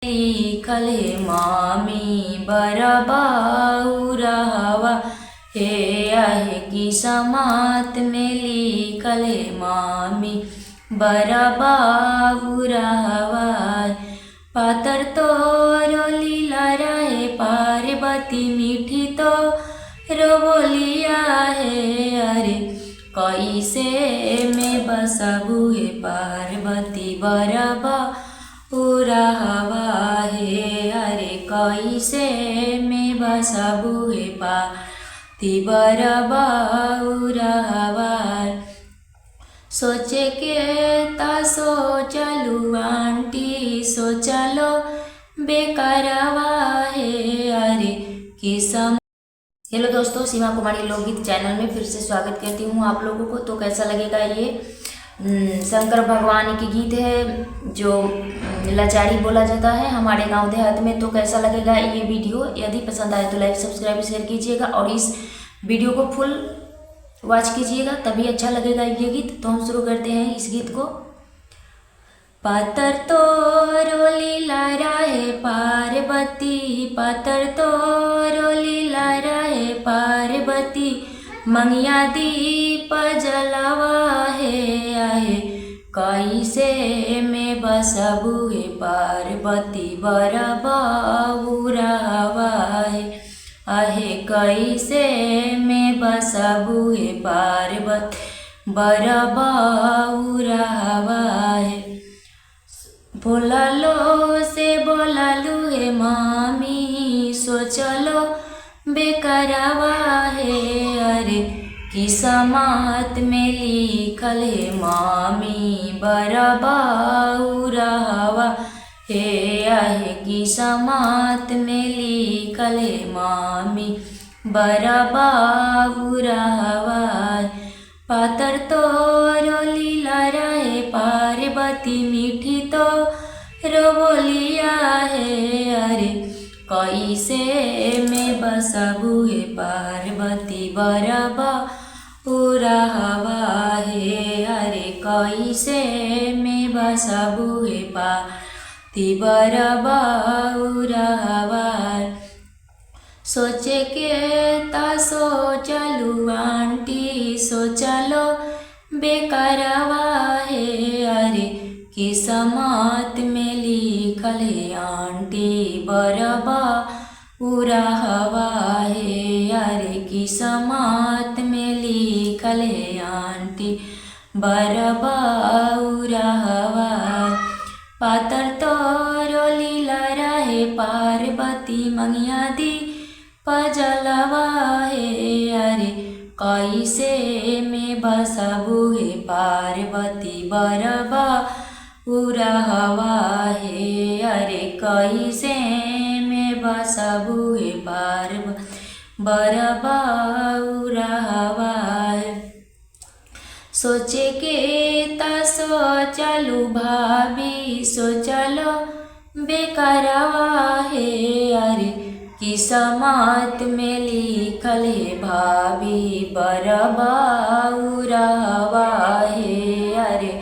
लिखल हे मामी बरबाऊ रहवा हे आहे कि समात में लिखल हे मामी बरबाऊ रहवा। पातर तोरो लीला रहे पार्वती मीठी तो रो बोलिया हे अरे कैसे में बसबू हे पार्वती बरबा पूरा हवा हे अरे कैसे में बसबू हे पार्वती बरबा हवा। सोचे के ता सोचलू आंटी सोचलो बेकारवा हे अरे किसम। हेलो दोस्तों, सीमा कुमारी लोकगीत चैनल में फिर से स्वागत करती हूँ आप लोगों को। तो कैसा लगेगा ये शंकर भगवान की गीत है जो लाचारी बोला जाता है हमारे गांव देहात में। तो कैसा लगेगा ये वीडियो, यदि पसंद आए तो लाइक सब्सक्राइब शेयर कीजिएगा और इस वीडियो को फुल वॉच कीजिएगा, तभी अच्छा लगेगा ये गीत। तो हम शुरू करते हैं इस गीत को। पातर तोरो लीला रहे पार्वती, पातर तोरो लीला रहे पार्वती, मंगिया दीप जलावा हे आहे कैसे में बसबू हे पार्वती बरबाऊ रहवा हे आहे कैसे में बसबू हे पार्वती बरबाऊ रहवा हे। बोलालो से बोलालू हे मामी सोचलो बेकरवा हे अरे किस्मत में लिखल हे मामी बरबाऊ रहवा हे आहे किस्मत में लिखल हे मामी बरबाऊ रहवा। पातर तोरो लीला रहे पार्वती मीठी तो रो बोलिया हे अरे कैसे में बसबू हे पार्वती बरबा पूरा हवा हे अरे कैसे में बसबू हे पार्वती बरबा हवा। सोचे के ता सोचलू आंटी सोचलो बेकारवा हे अरे किस्मत में लिखल हे आंटी बरबा पूरा हवा हे अरे किस्मत में लिखल हे आंटी बरबा हवा। पातर तोरो लीला रहे पार्वती मंगिया दी पजलवा हे अरे कैसे में बसबू हे पार्वती बरबा पूरा हवा हे अरे कैसे में बसबू हे पार्वती बरबा हवा। सोचे के ता सोचलू भाभी सोचलो बेकारवा हे अरे किस्मत में लिखल हे भाभी बरबाऊ रहवा हे अरे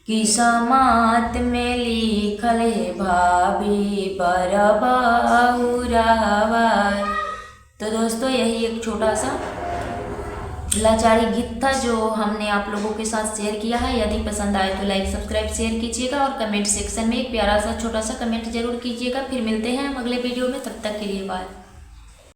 किस्मत में लिखल हे भाभी बरबाऊ रहवा। तो दोस्तों, यही एक छोटा सा लाचारी गीत था जो हमने आप लोगों के साथ शेयर किया है। यदि पसंद आए तो लाइक सब्सक्राइब शेयर कीजिएगा और कमेंट सेक्शन में एक प्यारा सा छोटा सा कमेंट जरूर कीजिएगा। फिर मिलते हैं हम अगले वीडियो में, तब तक के लिए बाय।